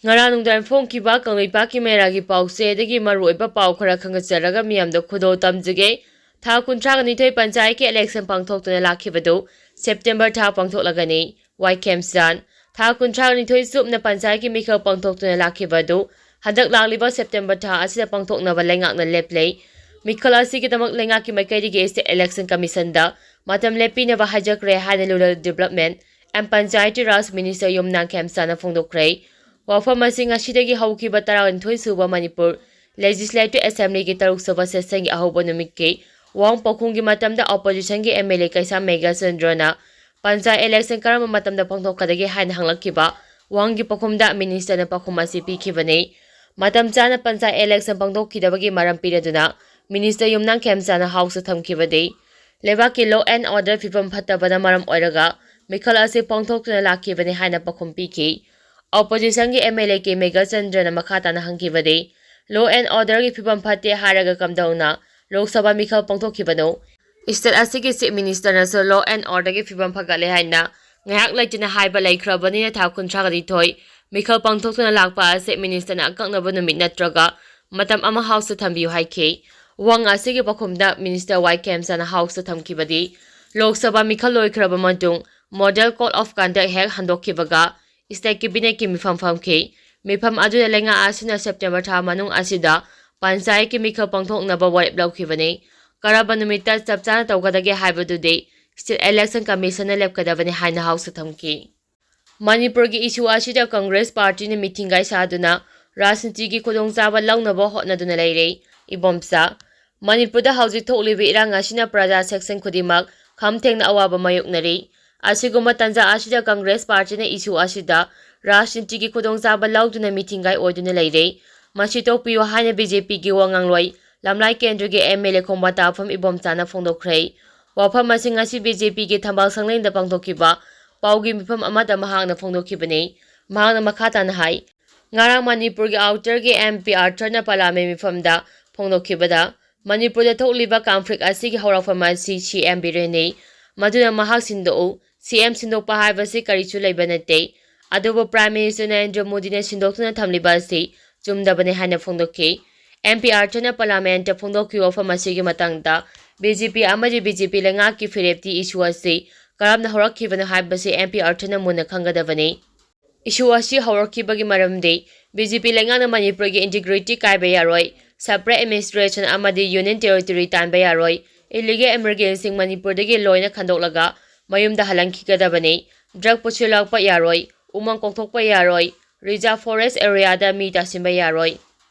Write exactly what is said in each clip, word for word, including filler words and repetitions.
ꯉꯔꯥꯡ ꯅꯨꯡꯗꯥꯡ ꯐꯣꯡꯈꯤꯕ ꯀꯪꯂꯩꯄꯥꯛꯀꯤ ꯃꯦꯔꯥꯒꯤ ꯄꯥꯎꯆꯦꯗꯒꯤ ꯃꯔꯨꯑꯣꯏꯕ ꯄꯥꯎ ꯈꯔ ꯈꯪꯒꯠꯆꯔꯒ ꯃꯤꯌꯥꯝꯗ ꯈꯨꯗꯣꯜ ꯇꯝꯖꯒꯦ꯫ ꯊꯥ ꯀꯨꯟꯊ꯭ꯔꯥꯒ ꯅꯤꯊꯣꯏ ꯄꯟꯆꯥꯌꯠꯀꯤ election ꯄꯥꯡꯊꯣꯛꯇꯨꯅ ꯂꯥꯛꯈꯤꯕꯗꯨ September ꯊꯥ ꯄꯥꯡꯊꯣꯛꯂꯒꯅꯤ꯫ ꯋꯥꯏ ꯈꯦꯝꯆꯥꯟ꯫ ꯊꯥ ꯀꯨꯟꯊ꯭ꯔꯥꯒ ꯅꯤꯊꯣꯏ ꯆꯨꯞꯅ ꯄꯟꯆꯥꯌꯠꯀꯤ ꯃꯤꯈꯜ ꯄꯥꯡꯊꯣꯛꯇꯨꯅ ꯂꯥꯛꯈꯤꯕ ꯑꯗꯨ ꯍꯟꯗꯛ ꯂꯥꯛꯂꯤꯕ September ꯊꯥ ꯑꯁꯤꯗ ꯄꯥꯡꯊꯣꯛꯅꯕ ꯂꯩꯉꯥꯛꯅ ꯂꯦꯞꯂꯦ꯫ ꯃꯤꯈꯜ ꯑꯁꯤꯒꯤꯗꯃꯛ ꯂꯩꯉꯥꯛꯀꯤ ꯃꯥꯏꯀꯩꯗꯒꯤ State Election Commissionꯗ ꯃꯇꯝ ꯂꯦꯞꯄꯤꯅꯕ ꯍꯥꯏꯖꯈ꯭ꯔꯦ ꯍꯥꯏꯅ Rural Development and Panchayati Raj Minister ꯌꯨꯝꯅꯥꯝ ꯈꯦꯝꯆꯥꯟꯅ ꯐꯣꯡꯗꯣꯛꯈ꯭ꯔꯦ꯫ ꯋꯥꯐꯝ ꯑꯁꯤ ꯉꯁꯤꯗꯒꯤ ꯍꯧꯈꯤꯕ ꯇꯔꯥꯅꯤꯊꯣꯏ ꯁꯨꯕ ꯃꯅꯤꯄꯨꯔ Legislative Assemblyꯒꯤ ꯇꯔꯨꯛ ꯁꯨꯕ sessionꯒꯤ ꯑꯍꯧꯕ ꯅꯨꯃꯤꯠꯀꯤ ꯋꯥꯍꯪ ꯄꯥꯎꯈꯨꯝꯒꯤ ꯃꯇꯝꯗ oppositionꯒꯤ MLA ꯀꯩꯁꯥꯝ ꯃꯦꯘꯆꯟꯗ꯭ꯔꯅ ꯄꯟꯆꯥꯌꯠ election ꯀꯔꯝꯕ ꯃꯇꯝꯗ ꯄꯥꯡꯊꯣꯛꯀꯗꯒꯦ ꯍꯥꯏꯅ ꯍꯪꯂꯛꯈꯤꯕ ꯋꯥꯍꯪꯒꯤ ꯄꯥꯎꯈꯨꯝꯗ ministerꯅ ꯄꯥꯎꯈꯨꯝ ꯑꯁꯤ ꯄꯤꯈꯤꯕꯅꯤ꯫ ꯃꯇꯝ ꯆꯥꯅ ꯄꯟꯆꯥꯌꯠ election ꯄꯥꯡꯊꯣꯛꯈꯤꯗꯕꯒꯤ ꯃꯔꯝ ꯄꯤꯔꯗꯨꯅ minister ꯌꯨꯝꯅꯥꯝ ꯈꯦꯝꯆꯥꯟꯅ Houseꯇ ꯊꯝꯈꯤꯕꯗꯤ ꯂꯩꯕꯥꯛꯀꯤ law and order ꯐꯤꯕꯝ ꯐꯠꯇꯕꯅ ꯃꯔꯝ ꯑꯣꯏꯔꯒ ꯃꯤꯈꯜ ꯑꯁꯤ ꯄꯥꯡꯊꯣꯛꯇꯨꯅ ꯂꯥꯛꯈꯤꯕꯅꯤ ꯍꯥꯏꯅ ꯄꯥꯎꯈꯨꯝ ꯄꯤꯈꯤ꯫ Oppositionꯒꯤ MLA ꯀꯦ ꯃꯦꯘꯆꯟꯗ꯭ꯔꯅ ꯃꯈꯥ ꯇꯥꯅ ꯍꯪꯈꯤꯕꯗꯤ, law and orderꯒꯤ ꯐꯤꯕꯝ ꯐꯠꯇꯦ ꯍꯥꯏꯔꯒ ꯀꯝꯗꯧꯅ ꯂꯣꯛ ꯁꯚꯥ ꯃꯤꯈꯜ ꯄꯥꯡꯊꯣꯛꯈꯤꯕꯅꯣ? State ꯑꯁꯤꯒꯤ Chief Ministerꯅꯁꯨ law and orderꯒꯤ ꯐꯤꯕꯝ ꯐꯒꯠꯂꯦ ꯍꯥꯏꯅ ꯉꯥꯏꯍꯥꯛ ꯂꯩꯇꯅ ꯍꯥꯏꯕ ꯂꯩꯈ꯭ꯔꯕꯅꯤꯅ ꯊꯥ ꯀꯨꯟꯊ꯭ꯔꯥꯒ ꯅꯤꯊꯣꯏ ꯃꯤꯈꯜ ꯄꯥꯡꯊꯣꯛꯇꯨꯅ ꯂꯥꯛꯄ ꯑꯁꯤ ministerꯅ ꯑꯀꯛꯅꯕ ꯅꯨꯃꯤꯠ ꯅꯠꯇ꯭ꯔꯒ ꯃꯇꯝ ꯑꯃ Houseꯇ ꯊꯝꯕꯤꯌꯨ ꯍꯥꯏꯈꯤ꯫ ꯋꯥꯍꯪ ꯑꯁꯤꯒꯤ ꯄꯥꯎꯈꯨꯝꯗ minister ꯋꯥꯏ ꯈꯦꯝꯆꯥꯟꯅ Houseꯇ ꯊꯝꯈꯤꯕꯗꯤ, ꯂꯣꯛ ꯁꯚꯥ ꯃꯤꯈꯜ ꯂꯣꯏꯈ꯭ꯔꯕ ꯃꯇꯨꯡ model code of conduct ꯍꯦꯛ ꯍꯟꯗꯣꯛꯈꯤꯕꯒ state cabinetꯀꯤ ꯃꯤꯐꯝ ꯐꯝꯈꯤ꯫ ꯃꯤꯐꯝ ꯑꯗꯨꯗ ꯂꯩꯉꯥꯛ ꯑꯁꯤꯅ September ꯊꯥ ꯃꯅꯨꯡ ꯑꯁꯤꯗ ꯄꯟꯆꯥꯌꯠꯀꯤ ꯃꯤꯈꯜ ꯄꯥꯡꯊꯣꯛꯅꯕ ꯋꯥꯔꯦꯞ ꯂꯧꯈꯤꯕꯅꯤ꯫ ꯀꯔꯝꯕ ꯅꯨꯃꯤꯠꯇ ꯆꯞ ꯆꯥꯅ ꯇꯧꯒꯗꯒꯦ ꯍꯥꯏꯕꯗꯨꯗꯤ State Election Commissionꯅ ꯂꯦꯞꯀꯗꯕꯅꯤ ꯍꯥꯏꯅ Houseꯇ ꯊꯝꯈꯤ꯫ ꯃꯅꯤꯄꯨꯔꯒꯤ issue ꯑꯁꯤꯗ Congress partyꯅ ꯃꯤꯊꯤꯡꯒꯥꯏ ꯁꯥꯗꯨꯅ ꯔꯥꯖꯅꯤꯇꯤꯒꯤ ꯈꯨꯗꯣꯡꯆꯥꯕ ꯂꯧꯅꯕ ꯍꯣꯠꯅꯗꯨꯅ ꯂꯩꯔꯦ꯫ ꯏꯕꯣꯝꯆꯥ꯫ ꯃꯅꯤꯄꯨꯔꯗ ꯍꯧꯖꯤꯛ ꯊꯣꯛꯂꯤꯕ ꯏꯔꯥꯡ ꯑꯁꯤꯅ ꯄ꯭ꯔꯖꯥ section ꯈꯨꯗꯤꯡꯃꯛ ꯈꯝ ꯊꯦꯡꯅ ꯑꯋꯥꯕ ꯃꯥꯌꯣꯛꯅꯔꯤ꯫ ꯑꯁꯤꯒꯨꯝꯕ ꯇꯥꯟꯖꯥ ꯑꯁꯤꯗ Congress partyꯅ issue ꯑꯁꯤꯗ ꯔꯥꯖꯅꯤꯇꯤꯒꯤ ꯈꯨꯗꯣꯡꯆꯥꯕ ꯂꯧꯗꯨꯅ ꯃꯤꯊꯤꯡꯒꯥꯏ ꯑꯣꯏꯗꯨꯅ ꯂꯩꯔꯦ꯫ ꯃꯁꯤ ꯇꯣꯛꯄꯤꯌꯨ ꯍꯥꯏꯅ BJPꯒꯤ ꯋꯥ ꯉꯥꯡꯂꯣꯏ ꯂꯝꯂꯥꯏ ꯀꯦꯟꯗ꯭ꯔꯒꯤ MLA ꯈꯣꯡꯕꯥ ꯇꯥꯐꯝ ꯏꯕꯣꯝꯆꯥꯅ ꯐꯣꯡꯗꯣꯛꯈ꯭ꯔꯦ꯫ ꯋꯥꯐꯝ ꯑꯁꯤ ꯉꯁꯤ BJPꯒꯤ ꯊꯝꯕꯥꯜ ꯁꯪꯂꯦꯟꯗ ꯄꯥꯡꯊꯣꯛꯈꯤꯕ ꯄꯥꯎꯒꯤ ꯃꯤꯐꯝ ꯑꯃꯗ ꯃꯍꯥꯛꯅ ꯐꯣꯡꯗꯣꯛꯈꯤꯕꯅꯤ꯫ ꯃꯍꯥꯛꯅ ꯃꯈꯥ ꯇꯥꯅ ꯍꯥꯏ, ꯉꯔꯥꯡ ꯃꯅꯤꯄꯨꯔꯒꯤ outerꯒꯤ MP Arthurꯅ ꯄꯥꯔꯂꯤꯌꯥꯃꯦꯟ ꯃꯤꯐꯝꯗ ꯐꯣꯡꯗꯣꯛꯈꯤꯕꯗ, ꯃꯅꯤꯄꯨꯔꯗ ꯊꯣꯛꯂꯤꯕ conflict ꯑꯁꯤꯒꯤ ꯍꯧꯔꯛꯐꯝ ꯑꯁꯤ CM ꯕꯤꯔꯦꯟꯅꯤ꯫ ꯃꯗꯨꯅ ꯃꯍꯥꯛ ꯁꯤꯟꯗꯣꯛꯎ꯫ CM ꯁꯤꯟꯗꯣꯛꯄ ꯍꯥꯏꯕꯁꯤ ꯀꯔꯤꯁꯨ ꯂꯩꯕ ꯅꯠꯇꯦ꯫ ꯑꯗꯨꯕꯨ Prime Minister ꯅꯔꯦꯟꯗ꯭ꯔ ꯃꯣꯗꯤꯅ ꯁꯤꯟꯗꯣꯛꯇꯨꯅ ꯊꯝꯂꯤꯕ ꯑꯁꯤ ꯆꯨꯝꯗꯕꯅꯤ ꯍꯥꯏꯅ ꯐꯣꯡꯗꯣꯛꯈꯤ꯫ ꯑꯦꯝ ꯄꯤ ꯑꯥꯔꯊꯔꯅ Parliament ꯐꯣꯡꯗꯣꯛꯈꯤꯕ ꯋꯥꯐꯝ ꯑꯁꯤꯒꯤ ꯃꯇꯥꯡꯗ ꯕꯤ ꯖꯦ ꯄꯤ ꯑꯃꯗꯤ ꯕꯤ ꯖꯦ ꯄꯤ ꯂꯩꯉꯥꯛꯀꯤ ꯐꯤꯔꯦꯞꯇꯤ issue ꯑꯁꯤ ꯀꯔꯝꯅ ꯍꯧꯔꯛꯈꯤꯕꯅꯣ ꯍꯥꯏꯕꯁꯤ ꯑꯦꯝ ꯄꯤ ꯑꯥꯔꯊꯔꯅ ꯃꯨꯟꯅ ꯈꯪꯒꯗꯕꯅꯤ꯫ Issue ꯑꯁꯤ ꯍꯧꯔꯛꯈꯤꯕꯒꯤ ꯃꯔꯝꯗꯤ ꯕꯤ ꯖꯦ ꯄꯤ ꯂꯩꯉꯥꯛꯅ ꯃꯅꯤꯄꯨꯔꯒꯤ integrity ꯀꯥꯏꯕ ꯌꯥꯔꯣꯏ, separate administration ꯑꯃꯗꯤ Union Territory ꯇꯥꯟꯕ ꯌꯥꯔꯣꯏ, illegal immigrantꯁꯤꯡ ꯃꯅꯤꯄꯨꯔꯗꯒꯤ ꯂꯣꯏꯅ ꯈꯟꯗꯣꯛꯂꯒ ꯃꯌꯨꯝꯗ ꯍꯜꯍꯟꯈꯤꯒꯗꯕꯅꯤ, drug ꯄꯨꯁꯤꯜꯂꯛꯄ ꯌꯥꯔꯣꯏ, ꯎꯃꯪ ꯀꯣꯛꯊꯣꯛꯄ ꯌꯥꯔꯣꯏ, reserve forest areaꯗ ꯃꯤ ꯇꯥꯁꯤꯟꯕ ꯌꯥꯔꯣꯏ꯫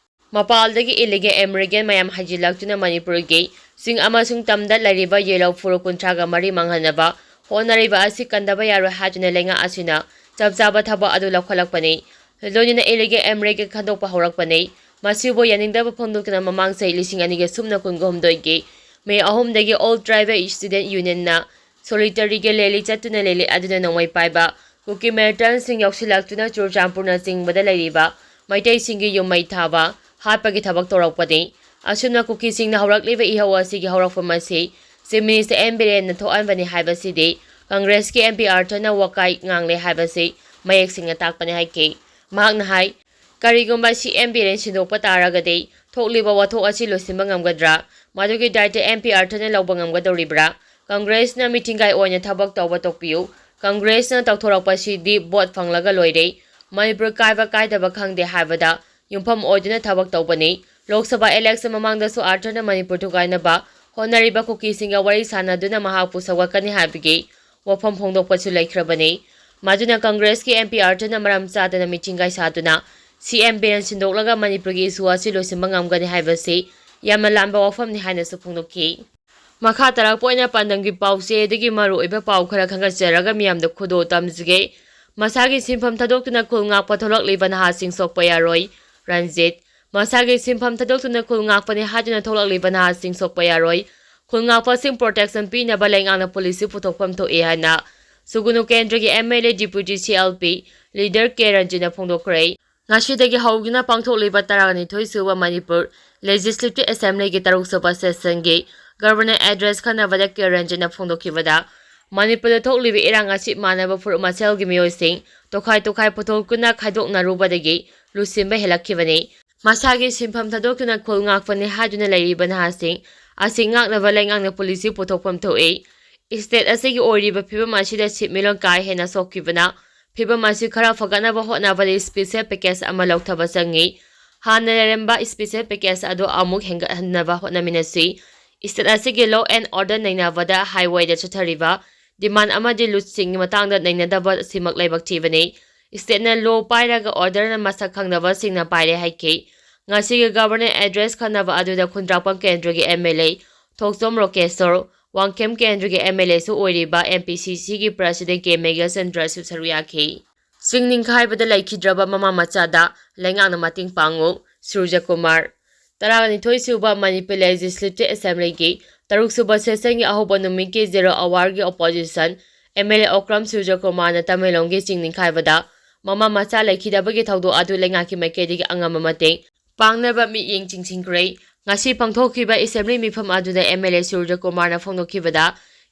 ꯃꯄꯥꯜꯗꯒꯤ illegal immigrant ꯃꯌꯥꯝ ꯍꯩꯖꯤꯜꯂꯛꯇꯨꯅ ꯃꯅꯤꯄꯨꯔꯒꯤ ꯆꯤꯡ ꯑꯃꯁꯨꯡ ꯇꯝꯗ ꯂꯩꯔꯤꯕ ꯌꯦꯜꯍꯧ ꯐꯨꯔꯨꯞ ꯀꯨꯟꯊ꯭ꯔꯥꯒ ꯃꯔꯤ ꯃꯥꯡꯍꯟꯅꯕ ꯍꯣꯠꯅꯔꯤꯕ ꯑꯁꯤ ꯀꯟꯗꯕ ꯌꯥꯔꯣꯏ ꯍꯥꯏꯗꯨꯅ ꯂꯩꯉꯥꯛ ꯑꯁꯤꯅ ꯆꯞ ꯆꯥꯕ ꯊꯕꯛ ꯑꯗꯨ ꯂꯧꯈꯠꯂꯛꯄꯅꯤ꯫ ꯂꯣꯏꯅꯅ illegal immigrant ꯈꯟꯗꯣꯛꯄ ꯍꯧꯔꯛꯄꯅꯤ꯫ ꯃꯁꯤꯕꯨ ꯌꯥꯅꯤꯡꯗꯕ ꯐꯣꯡꯗꯣꯛꯇꯨꯅ ꯃꯃꯥꯡ ꯆꯍꯤ ꯂꯤꯁꯤꯡ ꯑꯅꯤꯒ ꯁꯨꯞꯅ ꯀꯨꯟꯒ ꯍꯨꯝꯗꯣꯏꯒꯤ May ꯑꯍꯨꯝꯗꯒꯤ All Tribal Student Unionꯅ solitaryꯒꯤ rally ꯆꯠꯇꯨꯅ ꯂꯩꯂꯦ ꯑꯗꯨꯅ ꯅꯣꯡꯃꯩ ꯄꯥꯏꯕ ꯀꯨꯀꯤ militantꯁꯤꯡ ꯌꯥꯎꯁꯤꯜꯂꯛꯇꯨꯅ ꯆꯨꯔꯆꯥꯟꯄꯨꯔꯅꯆꯤꯡꯕꯗ ꯂꯩꯔꯤꯕ ꯃꯩꯇꯩꯁꯤꯡꯒꯤ ꯌꯨꯝ ꯃꯩ ꯊꯥꯕ, ꯍꯥꯠꯄꯒꯤ ꯊꯕꯛ ꯇꯧꯔꯛꯄꯅꯤ꯫ ꯑꯁꯨꯝꯅ ꯀꯨꯀꯤꯁꯤꯡꯅ ꯍꯧꯔꯛꯂꯤꯕ ꯏꯍꯧ ꯑꯁꯤꯒꯤ ꯍꯧꯔꯛꯐꯝ ꯑꯁꯤ Chief Minister ꯑꯦꯟ ꯕꯤꯔꯦꯟꯅ ꯊꯣꯛꯍꯟꯕꯅꯤ ꯍꯥꯏꯕꯁꯤꯗꯤ ꯀꯪꯒ꯭ꯔꯦꯁꯀꯤ ꯑꯦꯝ ꯄꯤ ꯑꯥꯔꯊꯔꯅ ꯋꯥꯀꯥꯏ ꯉꯥꯡꯂꯦ ꯍꯥꯏꯕꯁꯤ ꯃꯌꯦꯛ ꯁꯦꯡꯅ ꯇꯥꯛꯄꯅꯤ ꯍꯥꯏꯈꯤ꯫ ꯃꯍꯥꯛꯅ ꯍꯥꯏ, ꯀꯔꯤꯒꯨꯝꯕ ꯁꯤ ꯑꯦꯝ ꯕꯤꯔꯦꯟ ꯁꯤꯟꯗꯣꯛꯄ ꯇꯥꯔꯒꯗꯤ ꯊꯣꯛꯂꯤꯕ ꯋꯥꯊꯣꯛ ꯑꯁꯤ ꯂꯣꯏꯁꯤꯟꯕ ꯉꯝꯒꯗ꯭ꯔꯥ? ꯃꯗꯨꯒꯤ ꯗꯥꯏꯇ ꯑꯦꯝ ꯄꯤ ꯑꯥꯔꯊꯔꯅ ꯂꯧꯕ ꯉꯝꯒꯗꯧꯔꯤꯕ꯭ꯔꯥ? ꯀꯪꯒ꯭ꯔꯦꯁꯅ ꯃꯤꯊꯤꯡꯒꯥꯏ ꯑꯣꯏꯅ ꯊꯕꯛ ꯇꯧꯕ ꯇꯣꯛꯄꯤꯌꯨ꯫ ꯀꯪꯒ꯭ꯔꯦꯁꯅ ꯇꯧꯊꯣꯔꯛꯄꯁꯤꯗꯤ ꯚꯣꯠ ꯐꯪꯂꯒ ꯂꯣꯏꯔꯦ꯫ ꯃꯅꯤꯄꯨꯔ ꯀꯥꯏꯕ ꯀꯥꯏꯗꯕ ꯈꯪꯗꯦ ꯍꯥꯏꯕꯗ ꯌꯨꯝꯐꯝ ꯑꯣꯏꯗꯨꯅ ꯊꯕꯛ ꯇꯧꯕꯅꯤ꯫ ꯂꯣꯛ ꯁꯚꯥ election ꯃꯃꯥꯡꯗꯁꯨ ꯑꯥꯔꯊꯔꯅ ꯃꯅꯤꯄꯨꯔ ꯊꯨꯒꯥꯏꯅꯕ ꯍꯣꯠꯅꯔꯤꯕ ꯀꯨꯀꯤꯁꯤꯡꯒ ꯋꯥꯔꯤ ꯁꯥꯟꯅꯗꯨꯅ ꯃꯍꯥꯛꯄꯨ ꯁꯧꯒꯠꯀꯅꯤ ꯍꯥꯏꯕꯒꯤ ꯋꯥꯐꯝ ꯐꯣꯡꯗꯣꯛꯄꯁꯨ ꯂꯩꯈ꯭ꯔꯕꯅꯤ꯫ ꯃꯗꯨꯅ ꯀꯪꯒ꯭ꯔꯦꯁꯀꯤ ꯑꯦꯝ ꯄꯤ ꯑꯥꯔꯊꯔꯅ ꯃꯔꯝ ꯆꯥꯗꯅ ꯃꯤꯊꯤꯡꯒꯥꯏ ꯁꯥꯗꯨꯅ ꯁꯤ ꯑꯦꯝ ꯕꯤꯔꯦꯟ ꯁꯤꯟꯗꯣꯛꯂꯒ ꯃꯅꯤꯄꯨꯔꯒꯤ issue ꯑꯁꯤ ꯂꯣꯏꯁꯤꯟꯕ ꯉꯝꯒꯅꯤ ꯍꯥꯏꯕꯁꯤ ꯌꯥꯝꯅ ꯂꯥꯟꯕ ꯋꯥꯐꯝꯅꯤ ꯍꯥꯏꯅꯁꯨ ꯐꯣꯡꯗꯣꯛꯈꯤ꯫ ꯃꯈꯥ ꯇꯥꯔꯛꯄ ꯑꯣꯏꯅ ꯄꯥꯟꯗꯝꯒꯤ ꯄꯥꯎꯆꯦꯗꯒꯤ ꯃꯔꯨꯑꯣꯏꯕ ꯄꯥꯎ ꯈꯔ ꯈꯟꯒꯠꯆꯔꯒ ꯃꯤꯌꯥꯝꯗ ꯈꯨꯗꯣꯜ ꯇꯝꯖꯒꯦ꯫ ꯃꯁꯥꯒꯤ ꯁꯤꯟꯐꯝ ꯊꯥꯗꯣꯛꯇꯨꯅ ꯈꯨꯜ ꯉꯥꯛꯄ ꯊꯣꯛꯂꯛꯂꯤꯕ ꯅꯍꯥꯁꯤꯡ ꯁꯣꯛꯄ ꯌꯥꯔꯣꯏ꯫ ꯔꯟꯖꯤꯠ, ꯃꯁꯥꯒꯤ ꯁꯤꯟꯐꯝ ꯊꯥꯗꯣꯛꯇꯨꯅ ꯈꯨꯜ ꯉꯥꯛꯄꯅꯤ ꯍꯥꯏꯗꯨꯅ ꯊꯣꯛꯂꯛꯂꯤꯕ ꯅꯍꯥꯁꯤꯡ ꯁꯣꯛꯄ ꯌꯥꯔꯣꯏ꯫ ꯈꯨꯜ ꯉꯥꯛꯄꯁꯤꯡ protection ꯄꯤꯅꯕ ꯂꯩꯉꯥꯛꯅ policy ꯄꯨꯊꯣꯛꯐꯝ ꯊꯣꯛꯏ ꯍꯥꯏꯅ ꯁꯨꯒꯨꯅꯨ ꯀꯦꯟꯗ꯭ꯔꯒꯤ ꯑꯦꯝ ꯑꯦꯜ ꯑꯦ Deputy C L P leader ꯀꯦ ꯔꯟꯖꯤꯠꯅ ꯐꯣꯡꯗꯣꯛꯈ꯭ꯔꯦ꯫ ꯉꯁꯤꯗꯒꯤ ꯍꯧꯗꯨꯅ ꯄꯥꯡꯊꯣꯛꯂꯤꯕ ꯇꯔꯥꯅꯤꯊꯣꯏ ꯁꯨꯕ ꯃꯅꯤꯄꯨꯔ Legislative Assemblyꯒꯤ ꯇꯔꯨꯛ ꯁꯨꯕ sessionꯒꯤ Governor Address ꯈꯟꯅꯕꯗ ꯀꯦ ꯔꯟꯖꯤꯠꯅ ꯐꯣꯡꯗꯣꯛꯈꯤꯕꯗ, ꯃꯅꯤꯄꯨꯔꯗ ꯊꯣꯛꯂꯤꯕ ꯏꯔꯥꯡ ꯑꯁꯤ ꯃꯥꯟꯅꯕ ꯐꯨꯔꯨꯞ ꯃꯁꯦꯜꯒꯤ ꯃꯤꯑꯣꯏꯁꯤꯡ ꯇꯣꯈꯥꯏ ꯇꯣꯈꯥꯏ ꯄꯨꯊꯣꯛꯇꯨꯅ ꯈꯥꯏꯗꯣꯛꯅꯔꯨꯕꯗꯒꯤ ꯂꯨꯁꯤꯟꯕ ꯍꯦꯜꯂꯛꯈꯤꯕꯅꯤ꯫ ꯃꯁꯥꯒꯤ ꯁꯤꯟꯐꯝ ꯊꯥꯗꯣꯛꯇꯨꯅ ꯈꯨꯜ ꯉꯥꯛꯄꯅꯤ ꯍꯥꯏꯗꯨꯅ ꯂꯩꯔꯤꯕ ꯅꯍꯥꯁꯤꯡ ꯑꯁꯤ ꯉꯥꯛꯅꯕ ꯂꯩꯉꯥꯛꯅ ꯄꯣꯂꯤꯁꯤ ꯄꯨꯊꯣꯛꯐꯝ ꯊꯣꯛꯏ꯫ ꯏꯁꯇꯦꯠ ꯑꯁꯤꯒꯤ ꯑꯣꯏꯔꯤꯕ ꯐꯤꯕꯝ ꯑꯁꯤꯗ ꯁꯤꯟꯃꯤꯠꯂꯣꯟ ꯀꯥ ꯍꯦꯟꯅ ꯁꯣꯛꯈꯤꯕꯅ ꯐꯤꯕꯝ ꯑꯁꯤ ꯈꯔ ꯐꯒꯠꯅꯕ ꯍꯣꯠꯅꯕꯗ ꯏꯁꯄꯤꯁꯦꯜ ꯄꯦꯀꯦꯖ ꯑꯃ ꯂꯧꯊꯕ ꯆꯪꯏ꯫ ꯍꯥꯟꯅ ꯂꯩꯔꯝꯕ ꯏꯁꯄꯤꯁꯦꯜ ꯄꯦꯀꯦꯖ ꯑꯗꯨ ꯑꯃꯨꯛ ꯍꯦꯟꯒꯠꯍꯟꯅꯕ ꯍꯣꯠꯅꯃꯤꯟꯅꯁꯤ꯫ ꯏꯁꯇꯦꯠ ꯑꯁꯤꯒꯤ ꯂꯣ ꯑꯦꯟ ꯑꯣꯔꯗꯔ ꯅꯩꯅꯕꯗ ꯍꯥꯏꯋꯦꯗ ꯆꯠꯊꯔꯤꯕ ꯗꯤꯃꯥꯟ ꯑꯃꯗꯤ ꯂꯨꯠꯁꯤꯡꯒꯤ ꯃꯇꯥꯡꯗ ꯅꯩꯅꯗꯕ ꯑꯁꯤꯃꯛ ꯂꯥꯏꯕꯛ ꯊꯤꯕꯅꯤ꯫ ꯏꯁꯇꯦꯠꯅ ꯂꯣ ꯄꯥꯏꯔꯒ ꯑꯣꯔꯗꯔꯅ ꯃꯁꯛ ꯈꯪꯗꯕꯁꯤꯡꯅ ꯄꯥꯏꯔꯦ ꯍꯥꯏꯈꯤ꯫ ꯉꯁꯤꯒꯤ ꯒꯚꯔꯅꯔ ꯑꯦꯗ꯭ꯔꯦꯁ ꯈꯟꯅꯕ ꯑꯗꯨꯗ ꯈꯨꯟꯗ꯭ꯔꯥꯛꯄꯝ ꯀꯦꯟꯗ꯭ꯔꯒꯤ ꯑꯦꯝ ꯑꯦꯜ ꯑꯦ ꯊꯣꯛꯆꯣꯝ ꯔꯣꯀꯦꯁꯣꯔ, ꯋꯥꯡꯈꯦꯝ ꯀꯦꯟꯗ꯭ꯔꯒꯤ ꯑꯦꯝ ꯑꯦꯜ ꯑꯦꯁꯨ ꯑꯣꯏꯔꯤꯕ ꯑꯦꯝ ꯄꯤ ꯁꯤ ꯁꯤꯒꯤ ꯄ꯭ꯔꯁꯤꯗꯦꯟ ꯀꯦ ꯃꯦꯘꯆꯟꯗ꯭ꯔꯁꯨ ꯁꯔꯨꯛ ꯌꯥꯈꯤ꯫ ꯆꯤꯡ ꯅꯤꯡꯈꯥꯏꯕꯗ ꯂꯩꯈꯤꯗ꯭ꯔꯕ ꯃꯃꯥ ꯃꯆꯥꯗ ꯂꯩꯉꯥꯛꯅ ꯃꯇꯦꯡ ꯄꯥꯡꯉꯨ, ꯁꯨꯔꯖꯀꯨꯃꯥꯔ꯫ ꯇꯔꯥꯅꯤꯊꯣꯏ ꯁꯨꯕ ꯃꯅꯤꯄꯨꯔ ꯂꯦꯖꯤꯁꯂꯦꯇꯤꯚ ꯑꯦꯁꯦꯝꯕ꯭ꯂꯤꯒꯤ ꯇꯔꯨꯛ ꯁꯨꯕ ꯁꯦꯁꯟꯒꯤ ꯑꯍꯧꯕ ꯅꯨꯃꯤꯠꯀꯤ ꯖꯦꯔꯣ ꯑꯋꯥꯔꯒꯤ opposition M L A Okram ꯁꯨꯔꯖꯀꯨꯃꯥꯔꯅ ꯇꯃꯦꯡꯂꯣꯡꯒꯤ ꯆꯤꯡ ꯅꯤꯡꯈꯥꯏꯕꯗ ꯃꯃꯥ ꯃꯆꯥ ꯂꯩꯈꯤꯗꯕꯒꯤ ꯊꯧꯗꯣꯛ ꯑꯗꯨ ꯂꯩꯉꯥꯛꯀꯤ ꯃꯥꯏꯀꯩꯗꯒꯤ ꯑꯉꯝꯕ ꯃꯇꯦꯡ ꯄꯥꯡꯅꯕ ꯃꯤꯠꯌꯦꯡ ꯆꯤꯡꯁꯤꯟꯈ꯭ꯔꯦ꯫ ꯉꯁꯤ ꯄꯥꯡꯊꯣꯛꯈꯤꯕ ꯑꯦꯁꯦꯝꯕ꯭ꯂꯤ ꯃꯤꯐꯝ ꯑꯗꯨꯗ ꯑꯦꯝ ꯑꯦꯜ ꯑꯦ ꯁꯨꯔꯖꯀꯨꯃꯥꯔꯅ ꯐꯣꯡꯗꯣꯛꯈꯤꯕꯗ,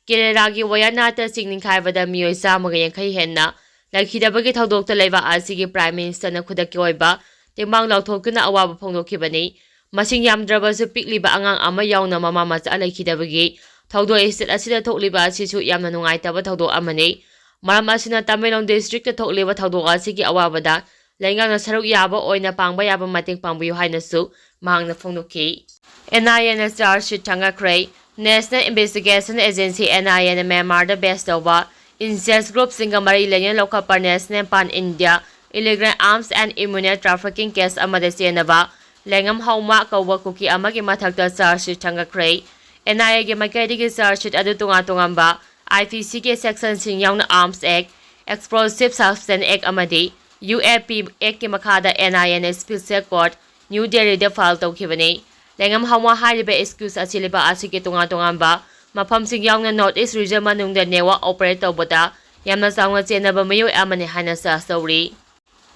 ꯀꯦꯔꯦꯂꯥꯒꯤ ꯋꯥꯌꯥꯅꯥꯠꯇ ꯆꯤꯡ ꯅꯤꯡꯈꯥꯏꯕꯗ ꯃꯤꯑꯣꯏ ꯆꯥꯝꯃꯒ ꯌꯥꯡꯈꯩ ꯍꯦꯟꯅ ꯂꯩꯈꯤꯗꯕꯒꯤ ꯊꯧꯗꯣꯛꯇ ꯂꯩꯕꯥꯛ ꯑꯁꯤꯒꯤ ꯄ꯭ꯔꯥꯏꯝ ꯃꯤꯅꯤꯁꯇꯔꯅ ꯈꯨꯗꯛꯀꯤ ꯑꯣꯏꯕ ꯇꯦꯡꯕꯥꯡ ꯂꯥꯎꯊꯣꯛꯇꯨꯅ ꯑꯋꯥꯕ ꯐꯣꯡꯗꯣꯛꯈꯤꯕꯅꯤ꯫ ꯃꯁꯤꯡ ꯌꯥꯝꯗ꯭ꯔꯕꯁꯨ ꯄꯤꯛꯂꯤꯕ ꯑꯉꯥꯡ ꯑꯃ ꯌꯥꯎꯅ ꯃꯃꯥ ꯃꯆꯥ ꯂꯩꯈꯤꯗꯕꯒꯤ ꯊꯧꯗꯣꯛ ꯏꯁꯇꯦꯠ ꯑꯁꯤꯗ ꯊꯣꯛꯂꯤꯕ ꯑꯁꯤꯁꯨ ꯌꯥꯝꯅ ꯅꯨꯡꯉꯥꯏꯇꯕ ꯊꯧꯗꯣꯛ ꯑꯃꯅꯤ꯫ ꯃꯔꯝ ꯑꯁꯤꯅ ꯇꯃꯦꯡꯂꯣꯡ ꯗꯤꯁꯇ꯭ꯔꯤꯛꯇ ꯊꯣꯛꯂꯤꯕ ꯊꯧꯗꯣꯛ ꯑꯁꯤꯒꯤ ꯑꯋꯥꯕꯗ ꯂꯩꯉꯥꯛꯅ ꯁꯔꯨꯛ ꯌꯥꯕ ꯑꯣꯏꯅ ꯄꯥꯡꯕ ꯌꯥꯕ ꯃꯇꯦꯡ ꯄꯥꯡꯕꯤꯌꯨ ꯍꯥꯏꯅꯁꯨ ꯃꯍꯥꯛꯅ ꯐꯣꯡꯗꯣꯛꯈꯤ꯫ ꯑꯦꯟ ꯑꯥꯏ ꯑꯦꯅ ꯆꯥꯔꯖ ꯁꯤꯠ ꯊꯥꯡꯒꯠꯈ꯭ꯔꯦ꯫ National investigation agency, N I ꯑꯦꯅ ꯃ꯭ꯌꯥꯟꯃꯥꯔꯗ ꯕꯦꯁ ꯇꯧꯕ ꯏꯟꯁꯦꯁ ꯒ꯭ꯔꯨꯞꯁꯤꯡꯒ ꯃꯔꯤ ꯂꯩꯅꯅ ꯂꯧꯈꯠꯄ national pan India illegal arms and ꯏꯝꯃꯨꯅꯦꯜ ꯇ꯭ꯔꯥꯐꯤꯀꯤꯡ ꯀꯦꯁ ꯑꯃꯗ ꯆꯦꯟꯅꯕ ꯂꯦꯡꯉꯝ ꯍꯥꯎꯃꯥ ꯀꯧꯕ ꯀꯨꯀꯤ ꯑꯃꯒꯤ ꯃꯊꯛꯇ ꯆꯥꯔꯖ ꯁꯤꯠ ꯊꯥꯡꯒꯠꯈ꯭ꯔꯦ꯫ ꯑꯦꯟ ꯑꯥꯏ ꯑꯦꯒꯤ ꯃꯥꯏꯀꯩꯗꯒꯤ ꯆꯥꯔꯖ ꯁꯤꯠ ꯑꯗꯨ ꯇꯣꯉꯥꯟ ꯇꯣꯉꯥꯟꯕ ꯑꯥꯏ ꯄꯤ ꯁꯤꯒꯤ ꯁꯦꯛꯁꯟꯁꯤꯡ ꯌꯥꯎꯅ ꯑꯥꯔꯝꯁ ꯑꯦꯛ, ꯑꯦꯛꯁꯄ꯭ꯂꯣꯁꯤꯚ ꯁꯕꯁꯇꯦꯟꯁ ꯑꯦꯛ ꯑꯃꯗꯤ ꯌꯨ ꯑꯦ ꯄꯤ ꯑꯦꯛꯀꯤ ꯃꯈꯥꯗ ꯑꯦꯟ ꯑꯥꯏ ꯑꯦꯅ ꯁ꯭ꯄꯦꯁꯦꯜ ꯀꯣꯔꯠ ꯅ꯭ꯌꯨ ꯗꯦꯜꯂꯤꯗ ꯐꯥꯏꯜ ꯇꯧꯈꯤꯕꯅꯤ꯫ ꯂꯦꯡꯉꯝ ꯍꯥꯎꯃꯥ ꯍꯥꯏꯔꯤꯕ ꯑꯦꯀ꯭ꯌꯨꯖ ꯑꯁꯤ ꯂꯩꯕꯥꯛ ꯑꯁꯤꯒꯤ ꯇꯣꯉꯥꯟ ꯇꯣꯉꯥꯟꯕ ꯃꯐꯝꯁꯤꯡ ꯌꯥꯎꯅ ꯅꯣꯔꯠ ꯏꯁ ꯔꯤꯖꯟ ꯃꯅꯨꯡꯗ ꯅꯦꯠꯋꯥꯔꯛ ꯑꯣꯄꯔꯦꯠ ꯇꯧꯕꯗ ꯌꯥꯝꯅ ꯆꯥꯎꯅ ꯆꯦꯟꯅꯕ ꯃꯤꯑꯣꯏ ꯑꯃꯅꯤ ꯍꯥꯏꯅ ꯆꯥꯔꯖ ꯇꯧꯔꯤ꯫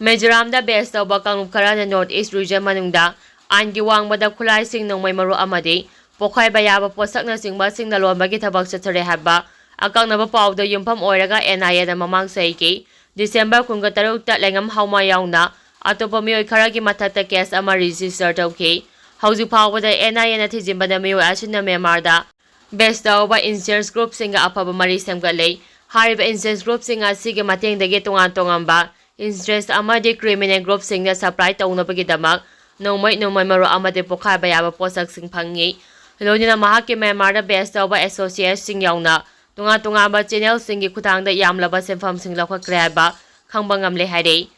ꯃꯤꯖꯣꯔꯥꯝꯗ ꯕꯦꯁ ꯇꯧꯕ ꯀꯥꯡꯂꯨꯞ ꯈꯔꯅ ꯅꯣꯔꯠ ꯏꯁ ꯔꯤꯖꯟ ꯃꯅꯨꯡꯗ ꯑꯥꯏꯟꯒꯤ ꯋꯥꯡꯃꯗ ꯈꯨꯠꯂꯥꯏꯁꯤꯡ, ꯅꯣꯡꯃꯩ ꯃꯔꯨ ꯑꯃꯗꯤ ꯄꯣꯈꯥꯏꯕ ꯌꯥꯕ ꯄꯣꯠꯁꯛꯅꯆꯤꯡꯕꯁꯤꯡ ꯂꯂꯣꯟꯕꯒꯤ ꯊꯕꯛ ꯆꯠꯊꯔꯦ ꯍꯥꯏꯕ ꯑꯀꯛꯅꯕ ꯄꯥꯎꯗ ꯌꯨꯝꯐꯝ ꯑꯣꯏꯔꯒ N I A ꯅ ꯃꯃꯥꯡ ꯆꯍꯤꯒꯤ December ꯀꯨꯟꯒ ꯇꯔꯨꯛꯇ ꯂꯩꯉꯝ ꯍꯥꯎꯃ ꯌꯥꯎꯅ ꯑꯇꯣꯞꯄ ꯃꯤꯑꯣꯏ ꯈꯔꯒꯤ ꯃꯊꯛꯇ case ꯑꯃ register ꯇꯧꯈꯤ꯫ ꯍꯧꯖꯤꯛ ꯐꯥꯎꯕꯗ N I A ꯅ ꯊꯤꯖꯤꯟꯕꯗ ꯃꯤꯑꯣꯏ ꯑꯁꯤꯅ ꯃ꯭ꯌꯥꯟꯃꯥꯔꯗ base ꯇꯧꯕ insurance group ꯁꯤꯡꯒ ꯑꯐꯕ ꯃꯔꯤ ꯁꯦꯝꯒꯠꯂꯤ꯫ ꯍꯥꯏꯔꯤꯕ insurance group ꯁꯤꯡ ꯑꯁꯤꯒꯤ ꯃꯇꯦꯡꯗꯒꯤ ꯇꯣꯉꯥꯟ ꯇꯣꯉꯥꯟꯕ insurance ꯑꯃꯗꯤ criminal group ꯁꯤꯡꯗ supply ꯇꯧꯅꯕꯒꯤꯗꯃꯛ ꯅꯣꯡꯃꯩ, ꯅꯣꯡꯃꯩ ꯃꯔꯨ ꯑꯃꯗꯤ ꯄꯣꯈꯥꯏꯕ ꯌꯥꯕ ꯄꯣꯠꯁꯛꯁꯤꯡ ꯐꯪꯉꯤ꯫ ꯂꯣꯏꯅꯅ ꯃꯍꯥꯛꯀꯤ ꯃ꯭ꯌꯥꯟꯃꯥꯔꯗ base ꯇꯧꯕ associate ꯁꯤꯡ ꯌꯥꯎꯅ ꯇꯣꯉꯥꯟ ꯇꯣꯉꯥꯟꯕ channel ꯁꯤꯡꯒꯤ ꯈꯨꯠꯊꯥꯡꯗ ꯌꯥꯝꯂꯕ ꯁꯦꯟꯐꯝꯁꯤꯡ ꯂꯧꯈꯠꯈ꯭ꯔꯦ ꯍꯥꯏꯕ ꯈꯪꯕ ꯉꯝꯂꯦ ꯍꯥꯏꯔꯤ꯫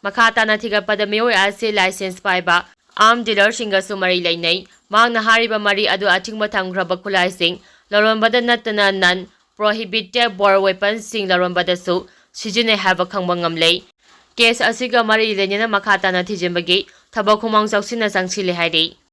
ꯃꯈꯥ ꯇꯥꯅ ꯊꯤꯒꯠꯄꯗ ꯃꯤꯑꯣꯏ ꯑꯁꯤ license ꯄꯥꯏꯕ arm dealer ꯁꯤꯡꯒꯁꯨ ꯃꯔꯤ ꯂꯩꯅꯩ꯫ ꯃꯍꯥꯛꯅ ꯍꯥꯏꯔꯤꯕ ꯃꯔꯤ ꯑꯗꯨ ꯑꯊꯤꯡꯕ ꯊꯝꯈ꯭ꯔꯕ ꯈꯨꯠꯂꯥꯏꯁꯤꯡ ꯂꯂꯣꯟꯕꯗ ꯅꯠꯇꯅ non prohibited war weapon ꯁꯤꯡ ꯂꯂꯣꯟꯕꯗꯁꯨ ꯁꯤꯖꯤꯟꯅꯩ ꯍꯥꯏꯕ ꯈꯪꯕ ꯉꯝꯂꯦ꯫ Case ꯑꯁꯤꯒ ꯃꯔꯤ ꯂꯩꯅꯅ ꯃꯈꯥ ꯇꯥꯅ ꯊꯤꯖꯤꯟꯕꯒꯤ ꯊꯕꯛ ꯈꯣꯡꯃꯥꯡ ꯆꯥꯎꯁꯤꯟꯅ ꯆꯪꯁꯤꯜꯂꯤ ꯍꯥꯏꯔꯤ꯫